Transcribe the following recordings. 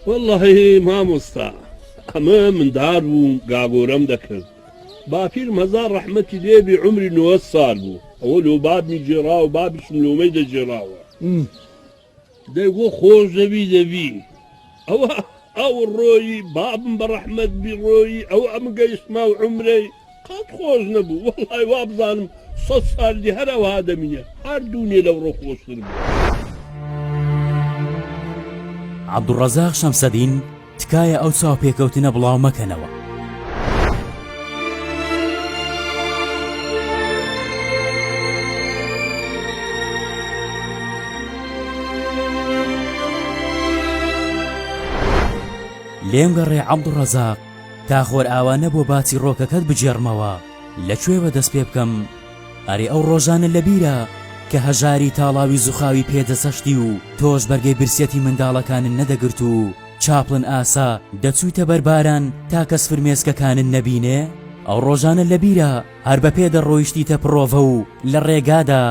وەڵڵاهی مامۆستا ئەمە مندار بووم گاگۆرەم دەکرد باپیرم هەزار ڕەحمەتی لێبی عومری نۆوەد سال بوو ئەوە لۆ بابمی گێڕاوە بابیشم لۆمەی دەگێڕاوە دەیگۆ خۆش دەبی دەبی ئەوە ئەو ڕۆیی بابم بە ڕەحمەت بی ڕۆیی ئەو ئەم گەیشتمە و عومرەی قەت خۆش نەبوو وەڵای وابزانم سەد سال دی هەر ئەوها دەمینێ هەر دوونێ لەو ڕۆ خۆشتر بوو. عەبدولڕەزاق شەمسەدین، تکایە ئەو چاوپێکەوتنە بڵاو مەکەنەوە. لێم گەڕێ عەبدولڕەزاق تا خۆرئاوا نەبووە با چیڕۆکەکەت بگێڕمەوە لە کوێوە دەست پێ بکەم ئەرێ ئەو ڕۆژانە لەبیرە کە هەژاری تاڵاوی زوخاوی پێ دەچەشتی و تۆش بەرگەی برسیەتی منداڵەکانت نەدەگرت و چاپڵن ئاسا دەچوویتە بەر باران تا کەس فرمێسکەکانت نەبینێ؟ ئەو ڕۆژانە لەبیرە هەر بە پێ دەڕۆیشتیتە پڕۆڤە و لە ڕێگادا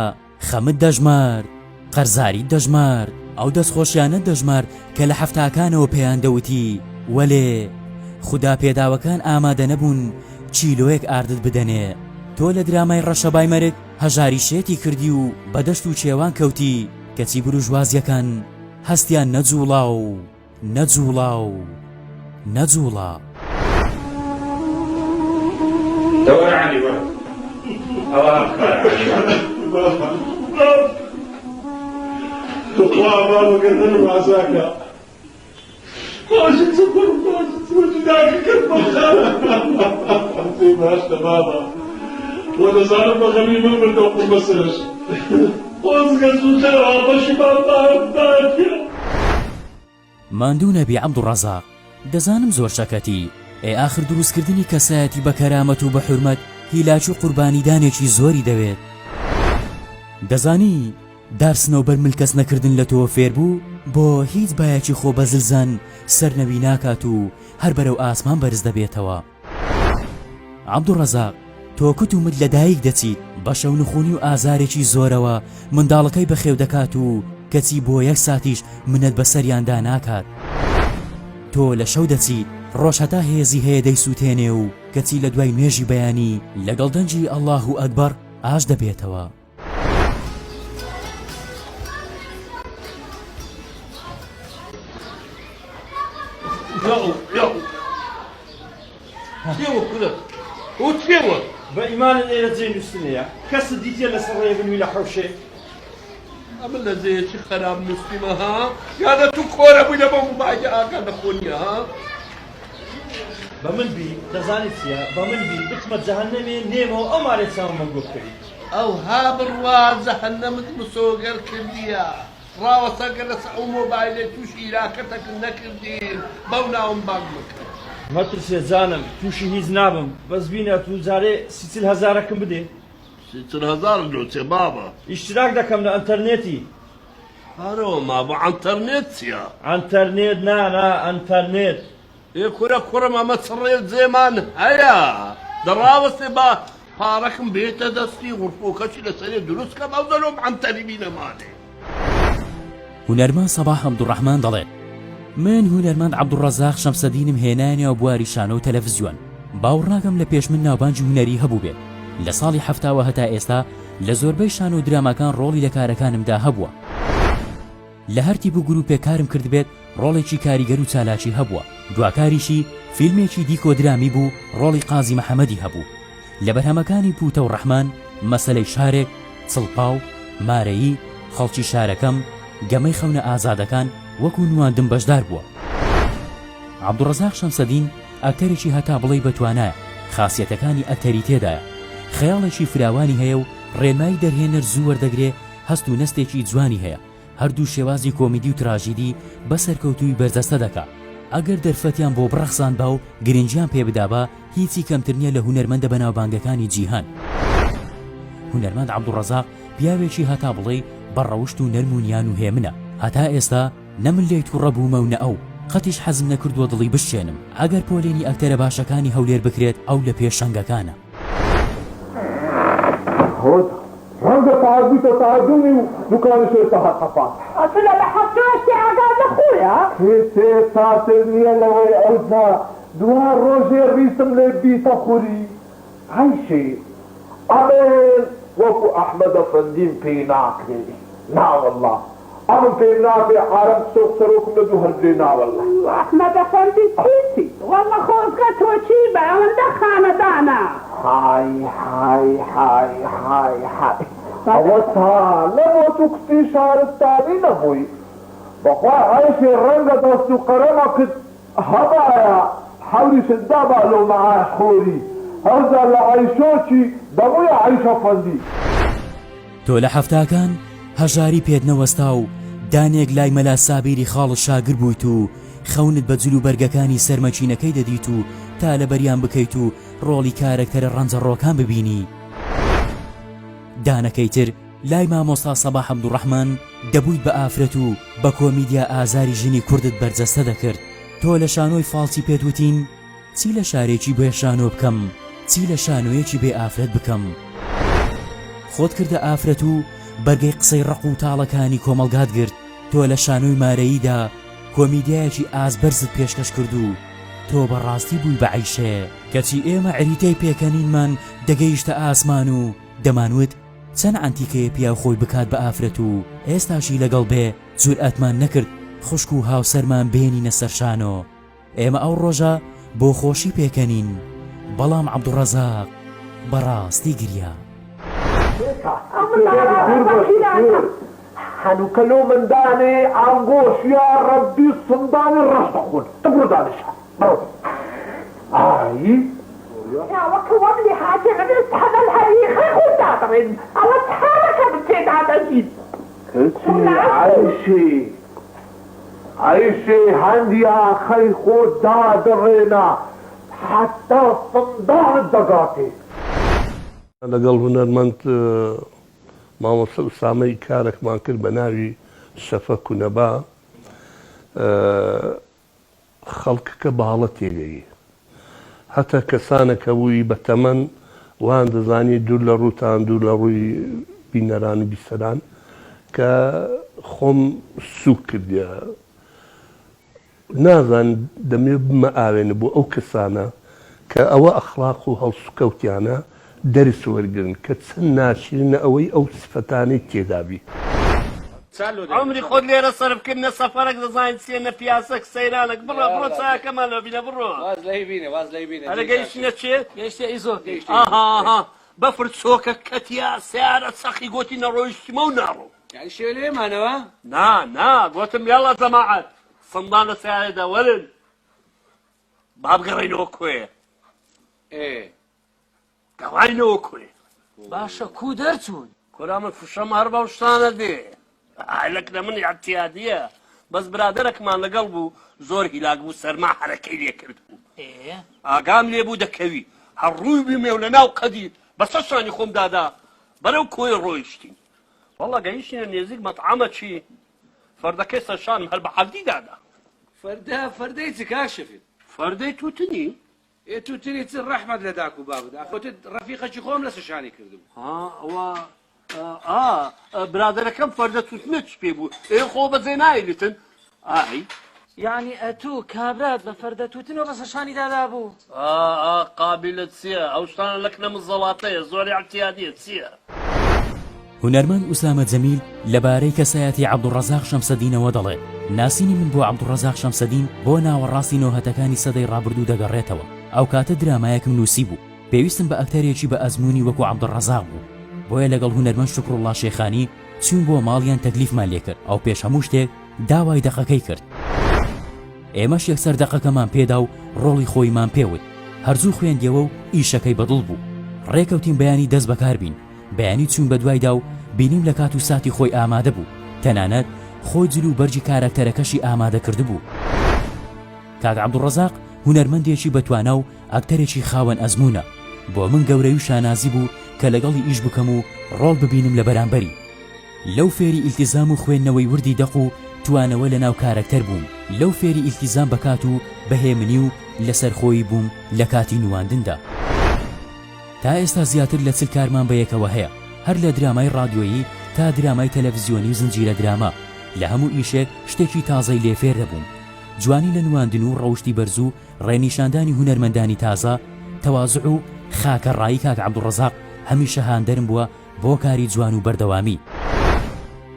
خەمت دەژمارد، قەرزاریت دەژمارد، ئەو دەستخۆشیانەت دەژمارد کە لە حەفتاکانەوە پێیان دەوتی، وەلێ خودا پێداوەکان ئامادەنەبوون کیلۆیەک ئاردت بدەنێ. تۆ لە درامای ڕەشەبای مەرگ هەژاری شێتی کردی و بە دەشت و کێوان کەوتی، کەچی بوروژوازییەکان هەستیان نەجووڵا و نەجووڵا و نەجووڵا. دە وەرە عەلی وەرە ئەوە هەم کارە عەلی وەرە. توخوا بابە گەردنم ئازاکە. باشە چ کوڕم باشە چ جوداکە کردمە پێی باشە بابە وە دەزانم بە غەمی من مردەوە قوڕ بەسەرش خۆزگە زووتر ئاوەشی بام بارتایە. ماندوو نەبی عەبدوڕەزاق دەزانم زۆر شەکەتی، ئێ ئاخر دروستکردنی کەسایەتی بە کەرامەت و بە حورمەت هیلاکی و قوربانیدانێکی زۆری دەوێت. دەزانی دار سنەوبەر ملکەچ نەکردن لە تۆوە فێر بوو، بۆ هیچ بایەکی خۆ بەزلزان سەرنەوی ناکات و هەر بەرەو ئاسمان بەرز دەبێتەوە. عەبدولڕەزاق، تۆ کت و مت لە دایک دەچیت، بە شەونخونی و ئازارێکی زۆرەوە منداڵەکەی بەخێو دەکات و کەچی بۆ یەک ساتیش منەت بەسەریاندا ناکات. تۆ لە شەو دەچیت، ڕۆژ هەتا هێزی هەیە دەیسووتێنێ و کەچی لە دوای نوێژی بەیانی لەگەڵ دەنگی ئەڵڵاهو ئەکبەڕ ئاش دەبێتەوە. بە ئیمانت ئێرە جێی نووستنەیە کەست دیتیە لەسەر ڕێ بنوی لە حەوشێ ئەمن لە جێیەکی خەراب نووستیمە ها یانە تو کۆرە بووی لە بۆ موبایلی ئاگا لە خۆ نییە ها بە من بی دەزانی چییە بە من بی بچمە جەهەنەمێ نێمەوە ئەو مارێ چاوم بەم گۆ بکەوی ئەوها بڕوا جەهەنەمت مسۆگەر کردیە ڕاوەستە گەر لەسەر ئەو مۆبایلەی تووشی هیلاکەتەکت نەکردین بەو ناوم بانگ مەکە. مەترسێ جانم تووشی هیچ نابم بەس بینە تو جارێ سی چل هەزارەکم بدێ. سی چل هەزارت لۆ چێ بابە؟ ئیشتراک دەکەم لە ئەنتەرنێتی. پارەوە مابوو عەنتەرنێت چیە؟ عەنتەرنێت نا نا ئەنتەرنێت. ئێ کورە کوڕم ئەمە چ ڕێزێمان هەیە دە ڕاوەستێ با پارەکم بێتە دەستی غورفۆکەشی لەسەرێ دروست کەم ئەو دەلۆم عەنتەری بینە مالێ. هونەرمەند سەباح عەبدولڕەحمان دەڵێت، من هونەرمەند عەبدولڕەزاق شەمسەدینم هێنایە نێو بواری شانۆ و تەلەفزیۆن، باوەڕناکەم لە پێش من ناوبانگی هونەری هەبووبێت، لە ساڵی حەفتاوە هەتا ئێستا لە زۆربەی شانۆ و دراماکان ڕۆڵی لە کارەکانمدا هەبووە. لە هەر تیپ و گروپێک کارم کردبێت ڕۆڵێکی کاریگەر و چالاکی هەبووە، دواکاریشی فیلمێکی دیکۆ درامی بوو ڕۆڵی قازی محەمەدی هەبوو لە بەرهەمەکانی پوتە و ڕەحمان، مەسەلەی شارێک، چڵپاو، مارەیی، خەڵکی شارەکەم، گەمەی خەونە ئازادەکان وەکو نواندن بەشدار بووە. عەبدولڕەزاق شەمسەدین ئەکتەرێکی هەتا بڵێی بەتوانایە، خاسیەتەکانی ئەکتەری تێدایە، خەیاڵێکی فراوانی هەیە و ڕێنمایی دەرهێنەر زوو وەردەگرێ هەست و نەستێکی جوانی هەیە، هەردوو شێوازی کۆمیدی و تراژیدی بە سەرکەوتوویی بەرجەستە دەکا. ئەگەر دەرفەتیان بۆ بڕەخساندبا و گرنگیان پێ بدابا هیچی کەمتر نییە لە هونەرمەندە بەناوبانگەکانی جیهان. هونەرمەند عەبدولڕەزاق پیاوێکی هەتا بڵێی بە ڕەوشت و نەرم و نیان و هێمنە. هەتا ئێستا نە من لێی توڕە بوومە و نە ئەو، قەتیش حەزم نەکردووە دڵی بشکێنم. ئەگەر پۆلێنی ئەکتەرە باشەکانی هەولێر بکرێت ئەو لە پێشەنگەکانە. ڕەنگە. سەعات بوویتە سەعات دوو نیو دوکانیش ئێستا هەر قەپاتە. ئەتوو لە لە حەفتاشتی ئاگات لە خۆیە؟ هیچێ چاتر نییە لەوەی ئەوجا دوا ڕۆژێ ڕیسم لێ بیتە خوری. عەیشێ ئەمن وەکو ئەحمەد ئەفەندیم پێ ناکرێ ناوەڵڵا ئەمن پێم ناکرێ عارەم قسە و قسەرۆکم لە دوو هەر برێ ناوەڵڵا. ئەحمەد ئەفەندی چیتی؟ وەڵڵا خۆزگە تۆ چی بە ئەوەندە خانەدانە. های های های های های ئەوە تا لەبۆ تو کچی شارستانی نەبووی بەخوا عەیشێ ڕەنگە دەست و قەرەمەکت هەبایە حەوریشت دابا لۆ مەعاش خۆری ئەوجا لە عەیشۆکی دەبوویە عەیشە فەندی. تۆ لە حەفتاکان هەژاری پێت نەوەستا و دانێک لای مەلا سابیری خاڵت شاگر بوویت و خەونت بە جل و بەرگەکانی سەر مەکینەکەی دەدیت و تا لەبەریان بکەیت و ڕۆڵی کارەکتەرە ڕەنجەڕۆکان ببینی. دانەکەی تر لای مامۆستا سەباح عەبدوڕەحمان دەبوویت بە ئافرەت و بە کۆمیدیا ئازاری ژنی کوردت بەرجەستە دەکرد. تۆ لە شانۆی فاڵچی پێت وتین چی لە شارێکی بێ شانۆ بکەم، چی لە شانۆیەکی بێ ئافرەت بکەم. خۆت کردە ئافرەت و بەرگەی قسەی ڕەق و تاڵەکانی کۆمەڵگات گرت. تۆ لە شانۆی مارەییدا کۆمیدیایەکی ئاست بەرزت پێشکەش کرد و تۆ بە ڕاستی بووی بە عەیشێ. کەچی ئێمە عریتەی پێکەنینمان دەگەیشتە ئاسمان و دەمانوت چەند عەنتیکەیە پیاو خۆی بکات بە ئافرەت و ئێستاشی لەگەڵ بێ جورئەتمان نەکرد خوشک و هاوسەرمان بێنینە سەر شانۆ ئێمە ئەو ڕۆژە بۆ خۆشی پێکەنین بەڵام عەبدوڕەزاق بەڕاستی گریا. هەنوکە لۆ من دانێ ئانگۆش یاڕەبی سندانی ڕەش دەخۆن دە بڕۆ دانیشە بڕۆ ئای. پیاوەکە وەم لێ هاتێ من ئێستا هەری خەی خۆم دادڕێنم ئەوە چارەکە من تێدا دەژیم. کچێ عەیشێ عەیشێ هەندی ئاخەی خۆت دادڕێنە حەتا سندانت دەگاتێ. لەگەڵ هونەرمەند مامۆستا ئوسامەی کارەکمان کرد بە ناوی شەفە کونەبا خەڵکەکە بە هەڵە تێگەیی. هەتا کەسانێک هەبووی بە تەمەن وایان دەزانی دوور لە ڕووتان، دوور لە ڕووی بینەران و بیسەران کە خۆم سووک کردیە. نازانم دەمەوێت ببمە ئاوێنە بۆ ئەو کەسانە کە ئەوە ئەخڵاق و هەڵسوکەوتیانە دەرس وەرگرن کە چەند ناشرینە ئەوەی ئەو سفەتانەی تێدابی. عومری خۆت لێرە سەرف کرد نە سەفەرەک دەزانی چیە نە پیاسەک سەیرانەک بڕۆ بڕۆ چایەکەمان لۆ بینە بڕۆ واز لەی بینە واز لەی بینە ئەرێ گەیشتینە چێ گەیشتە ئیزۆ گەیشتە ئاها ئاها بەفر چۆکە کەتیا سەیارە چەقی گۆتی نەڕۆیشتمە و ناڕۆم یانی شێوێ لەوێ مانەوە نا نا گۆتم یاڵا جەماعەت سندان لە سەیارەدا وەرن با بگەڕێینەوە کۆیە ئێ گەڕاینەوە کۆیە. باشە کو دەرچوون؟ کورە من فشەم هەر بەو شتانە دێ. ئای لەکنە من ئیعتیادیە بەس برادەرەکمان لەگەڵ بوو زۆر هیلاک بوو سەرما حەرەکەی لێ کرد بوو ئێ ئاگام لێ بوو دەکەوی هەر ڕووی بوومێ و لە ناو قەدی بەسەر شانی خۆم دادا بەرەو کۆیە ڕۆیشتین وەڵا گەیشتینە نێزیک مەتعەمەکی فەردەکەی سەر شانم هەر بە عەردی دادا. فەردە فەردەی چ کاک شەفیق؟ فەردەی تووتنی. ئێ توتنی چ ڕەحمەت لە داک و بابت ئاخۆ تت ڕەفیقەکی خۆم لەسەر شانی کردبوو. ها ئەوە ئا برادەرەکەم فەردە توتنە چ پێ بوو ئێ خۆ بەجێ نایلتن ئای. یەعنی ئەتوو کابرات بە فەردە توتنەوە بەسەر شانی دادابوو؟ ئا ئا قابیلە چیە ئەو شتانە لەکنە من زەڵاتەیە زۆر ئیعتیادیە چیە. هونەرمەند ئوسامە جەمیل لەبارەی کەسایەتی عەبدولڕەزاق شەمسەدینەوە دەڵێت، ناسینی من بۆ عەبدولڕەزاق شەمسەدین بۆ ناوەڕاستی نۆهەتەکانی سەدەی ڕابردوو دەگەڕێتەوە، ئەوکاتە درامایەکم نووسیبوو، پێویستم بە ئەکتەرێکی بە ئەزموونی وەکو عەبدولڕەزاق بوو، بۆیە لەگەڵ هونەرمەند شوکروڵڵا شێخانی چووین بۆ ماڵیان تەکلیفمان لێکرد، ئەو پێش هەموو شتێک داوای دەقەکەی کرد. ئێمەش یەکسەر دەقەکەمان پێدا و ڕۆڵی خۆیمان پێ وت. هەر زوو خوێندیەوە و ئیشەکەی بەدڵ بوو. ڕێکەوتین بەیانی دەست بەکار بین. بەیانی چووین بەدوایدا و بینیم لە کات و ساتی خۆی ئامادە بوو. تەنانەت خۆی جل و بەرگی کارەکتەرەکەشی ئامادە کردبوو. کاک عەبدولڕەزاق هونەرمەندێکی بەتوانا و ئەکتەرێکی خاوەن ئەزموونە. بۆ من گەورەی و شانازی بوو کە لەگەڵی ئیش بکەم و ڕۆڵ ببینم لە بەرامبەری. لەو فێری ئیلتیزام و خوێندنەوەی وردی دەق و توانەوە لە ناو کارەکتەر بووم، لەو فێری ئیلتیزام بە کات و بە هێمنی و لەسەرخۆیی بووم لە کاتی نواندندا. تا ئێستا زیاتر لە 40 کارمان بە یەکەوە هەیە. هەر لە درامای ڕادیۆیی تا درامای تەلەفزیۆنی و زنجیرە دراما، لە هەموو ئیشێک شتێکی تازەی لێ فێر دەبووم. جوانی لە نواندن و ڕەوشتی بەرز و ڕێنیشاندانی هونەرمەندانی تازە، تەوازوع و خاکەڕایی کاک عەبدولڕەزاق هەمیشە هاندەرم بووە بۆ کاری جوان و بەردەوامی.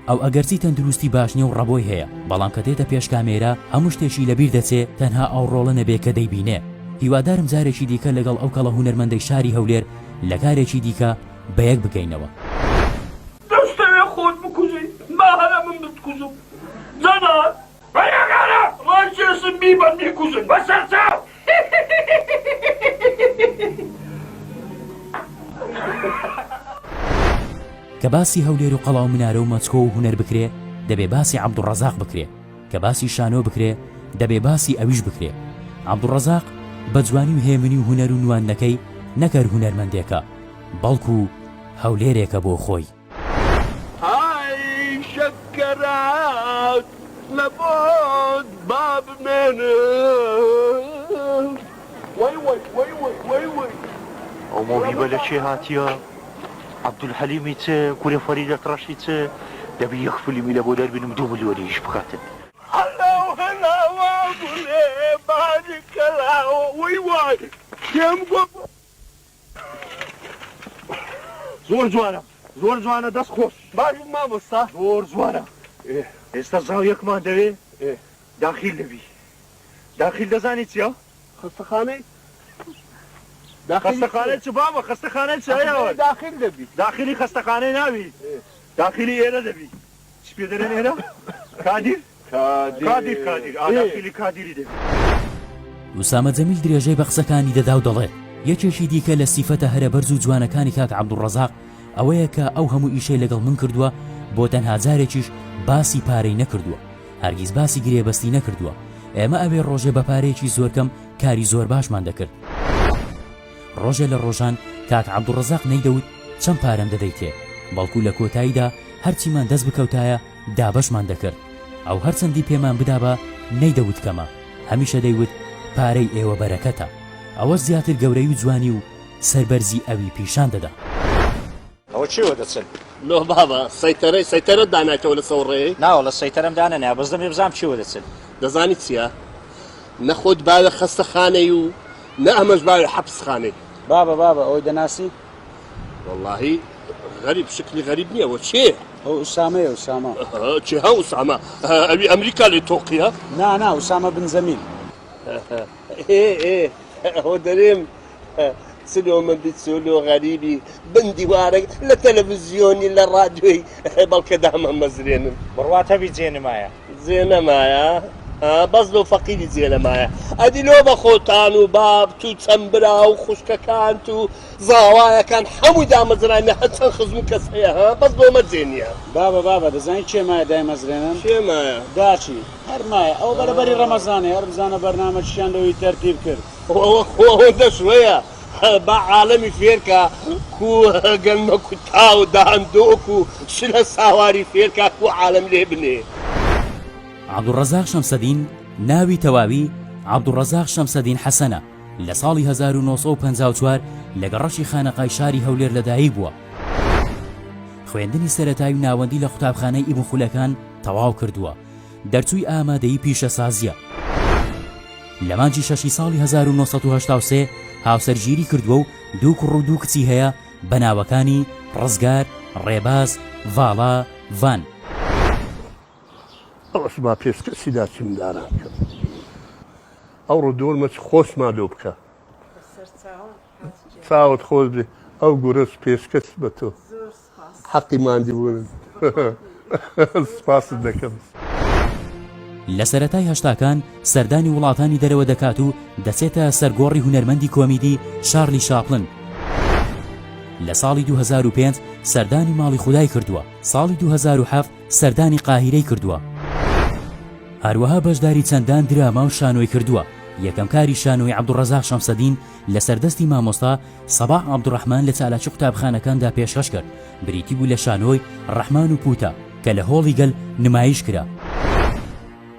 ئەو ئەگەرچی تەندروستی باش نیە و ڕەبۆی هەیە، بەڵام کە دێتە پێش کامێرا هەموو شتێکی لەبیر دەچێ تەنها ئەو ڕۆڵە نەبێ کە دەیبینێ. هیوادارم جارێکی دیکە لەگەڵ ئەو کەڵە هونەرمەندەی شاری هەولێر لە کارێکی دیکە بەیەک بگەینەوە. دەشتەوێ خۆت بکوژی با هەر ئەمن بتکوژم جەناب. بەیەگانە ڕایکێشن بیبەن بیکوژن بەسەرچاو. کە باسی هەولێر و قەڵا و منارە و مەچکۆ و هونەر بکرێ دەبێ باسی عەبدوڕەزاق بکرێ، کە باسی شانۆ بکرێ دەبێ باسی ئەویش بکرێ. عەبدوڕەزاق بە جوانی و هێمنی و هونەر و نواندنەکەی نەک هەر هونەرمەندێکە، بەڵکو هەولێرێکە بۆ خۆی. ئای شەکەرات لە بۆت با بمێنم وەی وەی وەی وەی وەی وەی. ئەو مۆهیبە لە کێ هاتیە؟ عەبدولحەلیمی چ، کورە فەریدە تڕەشی چ، دەبی یەک فلیمی لە بۆ دەربینم دوو ملیۆنی ئیش بکاتن. هەلاو هەلاوە گوڵێ باری کەلاوە وەی وای پێم گۆ. زۆر جوانە زۆر جوانە دەست خۆش. باش بوو مامۆستا. زۆر جوانە ئێستا زاویەکمان دەوێ داخیل دەبی داخیل دەزانی چیە؟ خەستەخانەی خەستەخانەی چ بابە خەستەخانەی چ ئەیاوە داخیل دەبی داخیلی خەستەخانەی ناوی داخیلی ئێرە دەبی چ پێ دەرێن ئێرە کادیر کادیر کادیر ئا داخیلی کادیری دەبی. ئوسامە جەمیل درێژەی بە قسەکانی دەدا و دەڵێت، یەکێکی دیکە لە سیفەتە هەرە بەرز و جوانەکانی کاک عەبدولڕەزاق ئەوەیە کە ئەو هەموو ئیشەی لەگەڵ من کردووە بۆ تەنها جارێکیش باسی پارەی نەکردووە، هەرگیز باسی گرێبەستی نەکردووە، ئێمە ئەوێ ڕۆژێ بە پارەیەکی زۆر کەم کاری زۆر باشمان دەکرد. ڕۆژێ لە ڕۆژان کاک عەبدولڕەزاق نەیدەوت چەند پارەم دەدەیتێ، بەڵکو لە کۆتاییدا هەرچیمان دەست بکەوتایە دابەشمان دەکرد. ئەو هەرچەندی پێمان بدابا نەیدەوت کەمە، هەمیشە دەیوت پارەی ئێوە بەرەکەتە. ئەوەش زیاتر گەورەی و جوانی و سەربەرزی ئەوی پیشان دەدا. ئەوە کێوە دەچن؟ لۆ بابە سەیتەرەی سەیتەرەت دانایتەوە لە سەو ڕێی؟ ناوەڵا سەیتەرەم دانەنایە بەس دەمەوێ بزانم کێوە دەچن. دەزانی چیە؟ نە خۆت باوێ خەستەخانەی و نە ئەمەش باوێ حەپسخانەی. بابە بابە ئەوەی دەناسی؟ وەڵاهی غەریب شکلی غەریب نییە وە کێیە؟ ئەو ئوسامەیە ئوسامە. کێ ها ئوسامە؟ ئەوی ئەمریکا لێ تۆقیە؟ نا نا ئوسامە بن زەمیل. ئێ ئێ ئەوە دەرێم چلۆ من بی چلۆ غەریبی بن دیوارەک لە تەلەڤزیۆنی لە ڕادیۆی بەڵکە دامەمەزرێنن. بڕوات هەبی جێ نمایە. جێ نەمایە ها بەس لۆ فەقیری جێ نەمایە ئەدی لۆ بە خۆتان و بابت و چەند برا و خوشکەکانت و زاوایەکان هەمووی دامەزرانە هەر چەند خزم و کەس هەیە ها بەس لۆ مە جێ نییە. بابە بابە دەزانی کێ مایە دایمەزرێنن؟ کێ مایە؟ داچی هەر مایە ئەوە بەرەبەری ڕەمەزانێ هەر بزانە بەرنامە چیان لۆی تەرتیب کرد. ئەوە خۆ ئەوەندەش وەیە با عالەمی فێرکا کو گەنمە کوتا و داندۆک و شلە ساواری فێرکا کو عالەم لێ بنێ. عەبدولڕەزاق شەمسەدین ناوی تەواوی عەبدولڕەزاق شەمسەدین حەسەنە، لە ساڵی 1954 لە گەڕەکی خانەقای شاری هەولێر لەدایک بووە. خوێندنی سەرەتایی و ناوەندی لە قوتابخانەی ئیبن خولەکان تەواو کردووە. دەرچووی ئامادەیی پیشەسازییە. لە مانگی شەشی ساڵی 1983 هاوسەرگیری کردووە و دوو کوڕ و دوو کچی هەیە بە ناوەکانی، ڕزگار، ڕێباز، ڤاڵا، ڤان. ئەوەش با پێشکەشی داچی منداران کەم. ئەوڕۆ دۆلمەچ خۆشمان لۆ بکە. چاوت خۆش بێ ئەو گورەش پێشکەش بە تۆ. حەقی ماندیبوونت سپاست دەکەم. لە سەرەتای هەشتاکان سەردانی وڵاتانی دەرەوە دەکات و دەچێتە سەر گۆڕی هونەرمەندی کۆمیدی شارلی شاپلن. لە ساڵی 2005 سەردانی ماڵی خودای کردووە، ساڵی 2007 سەردانی قاهیرەی کردووە. هەروەها بەشداری چەندان دراما و شانۆی کردووە، یەکەم کاری شانۆیی عەبدولڕەزاق شەمسەدین لەسەر دەستی مامۆستا سەباح عەبدولڕەحمان لە چالاکی قوتابخانەکاندا پێشکەش کرد، بریتی بوو لە شانۆی، ڕەحمان و پوتە، کە لە هۆڵی گەل نمایش کرا.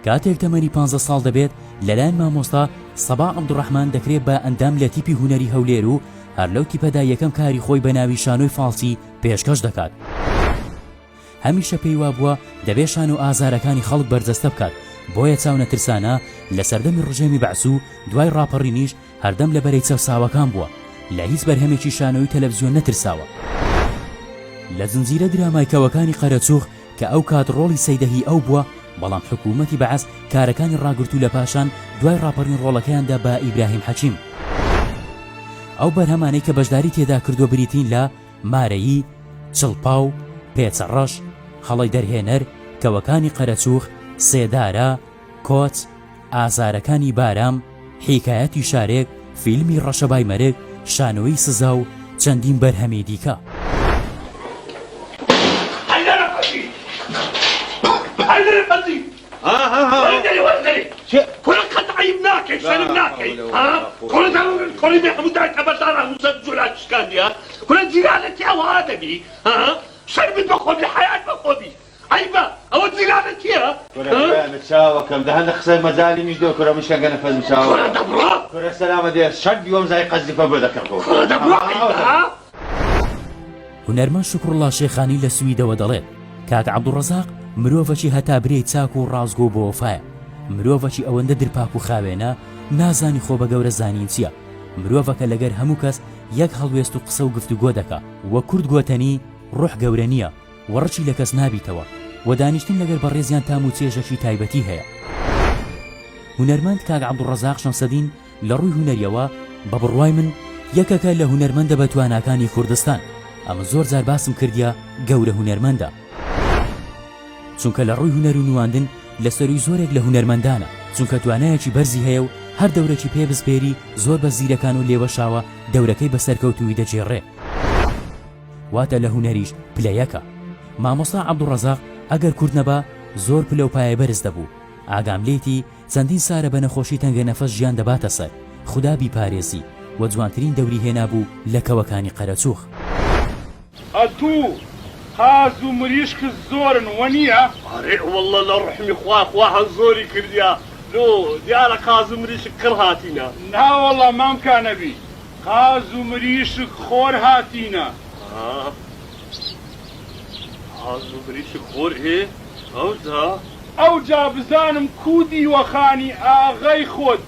کاتێک تەمەنی پانزە ساڵ دەبێت، لەلایەن مامۆستا سەباح عەبدولڕەحمان دەکرێت بە ئەندام لە تیپی هونەری هەولێر و. هەر لەو تیپەدا یەکەم کاری خۆی بە ناوی شانۆی فاڵچی پێشکەش دەکات. هەمیشە پێی وابووە دەبێ شان و ئازارەکانی خەڵک بەرجەستە بکات، بۆیە چاونەترسانە لە سەردەمی ڕژێمی بەعس و دوای ڕاپەڕینیش هەردەم لە بەرەی چەوساوەکان بووە، لە هیچ بەرهەمێکی شانۆیی تەلەفزیۆن نەترساوە. لە زنجیرە درامای کەوەکانی قەرەچوغ کە ئەو کات ڕۆڵی سەیدە هی ئەو بووە، بەڵام حکوومەتی بەعس کارەکانی ڕاگرت و لە پاشان دوای ڕاپەڕین ڕۆڵەکەیان دا بە ئیبراهیم حەکیم. ئەو بەرهەمانەی کە بەشداری تێدا کردووە بریتین لە، مارەیی، چڵپاو، پێچە ڕەش، هەڵەی دەرهێنەر، کەوەکانی قەرەچووخ، سێدارە، کۆچ، ئازارەکانی بارام، حیکایەتی شارێک، فیلمی ڕەشەبای مەرگ، شانۆیی سزا و چەندین بەرهەمی دیکە. چاوەکەم دە هەندە قسەی مەجالی نیش دۆ کورە من شەنگە نەفەزم چاوە کورە سەلامە دێ شەک دیوەم زای قەزیفە بۆ دەکەم هونەرمەند شوکروڵڵا شێخانی لە سویدەوە دەڵێت، کاک عەبدوڕەزاق مرۆڤەکی هەتا برێی چاک و ڕاستگۆ و بەوەفایە، مرۆڤەکی ئەوەندە درپاک و خاوێنە نازانی خۆ بەگەورە زانین چیە، مرۆڤەکە لەگەر هەموو کەس یەک هەڵوێست و قسە و گفتوگۆ دەکا و کورد گۆتەنی ڕوح گەورە نیە و ڕکی لە کەس نابیتەوە و دانیشتن لەگەر بەڕێزیان تام و چێژەکی تایبەتی هەیە. هونەرمەند کاک عەبدوڕەزاق شەمسەدین لە ڕووی هونەریەوە بە بڕوای من یەکەکە لە هونەرمەندە بە تواناکانی کوردستان ئەمە زۆر جار باسم کردیە گەورە هونەرمەندە چونکە لە ڕووی هونەر و نواندن لە سەروی زۆرێک لە هونەرمەندانە چونکە توانایەکی بەرزی هەیە و هەر دەورەکی پێ بسپێری زۆر بە زیرەکان و لێوەشاوە دەورەکەی بە سەرکەوتووی دەگێڕێ واتە لە هونەریش پلە یەکە مامۆستا عەبدوڕەزاق ئەگەر کورد نەبا زۆر پلە و پایە بەرز دەبوو ئاگام لێتی چەندین سارە بە نەخۆشی تەنگە نەفەس ژیان دەباتە سەر، خودا بیپارێزی، وە جوانترین دەوری هێنابوو لە کەوەکانی قەرەچوغ. ئەتوو قاز و مریشکت زۆرن وەنیە؟ ئەرێ واللە لە ڕوحمی خوا خوا هەر زۆری کردیە لۆ دیارە قاز و مریشک کڕ هاتینە. ناوەڵا مام کانەبی قاز و مریشک خۆر هاتینە. ها قاز و مریشک خۆر ئێ ئەوجا. ئەوجا بزانم کوو دیوەخانی ئاغای خۆت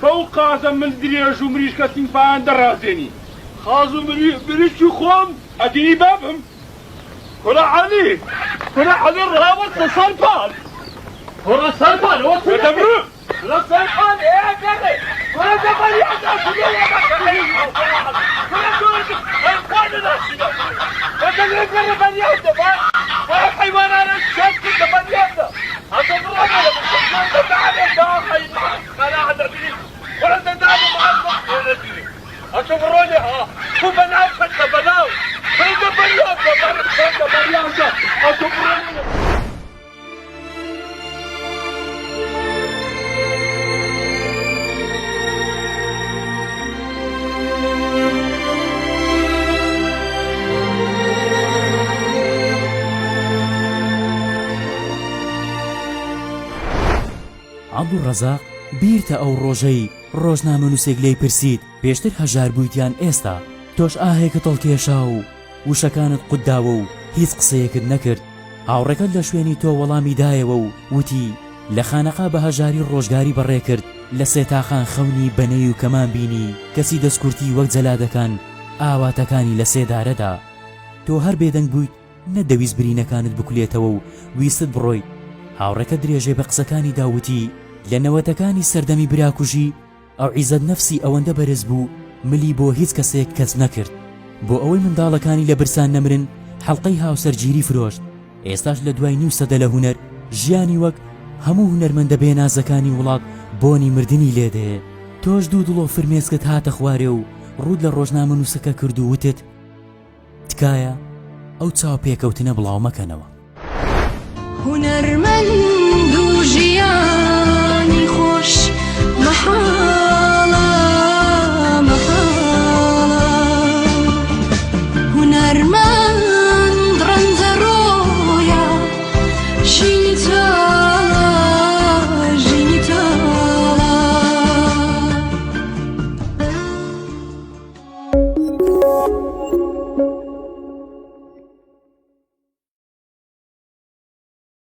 بەو قازە مل درێژ و مریشکە سینگپایان دەڕازێنی. قاز و مریشکی خۆم؟ ئەدی ئی بابم؟ کورە عەلی، کورە عەلی ڕاوەستە سەرپان، کورە سەرپان ئەوە چ دەکەی؟ کورە سەرپان ئێ گەڕێ، کورە دەبەریان داچوو کورە تۆ ئەی خوا نەناسیبا کورە دەبەریان دەبا، کورە حەیوانانە شەت کرد دەبەریان دە. عەبدولڕەزاق، بیرتە ئەو ڕۆژەی ڕۆژنامەنووسێک لێی پرسیت پێشتر هەژار بوویت یان ئێستا؟ تۆش ئاهێکت هەڵکێشا و وشەکانت قوت داوە و هیچ قسەیەکت نەکرد، هاوڕێکەت لە شوێنی تۆ وەڵامی دایەوە و وتی، لە خانەقا بە هەژاری ڕۆژگاری بەڕێ کرد، لە سێتاقان خەونی بە نەی و کەمان بینی، کەچی دەستکورتی وەک جەلادەکان ئاواتەکانی لە سێدارە دا. تۆ هەر بێدەنگ بوویت، نەتدەویست برینەکانت بکولێتەوە و ویستت بڕۆیت. هاوڕێکەت درێژەی بە قسەکانی دا و وتی، لە نەوەتەکانی سەردەمی براکوژی، ئەو عیزەت نەفسی ئەوەندە بەرز بوو ملی بۆ هیچ کەسێک کەچ نەکرد بۆ ئەوەی منداڵەکانی لە برسان نەمرن حەڵقەی هاوسەرگیری فرۆشت ئێستاش لە دوای نیو سەدە لە هونەر ژیانی وەک هەموو هونەرمەندە بێنازەکانی وڵات بۆنی مردنی لێدێ تۆش دوو دڵۆ فرمێسکت هاتە خوارێ و ڕووت لە ڕۆژنامەنووسەکە کرد و وتت تکایە ئەو چاوپێکەوتنە بڵاو مەکەنەوە. هونەرمەند.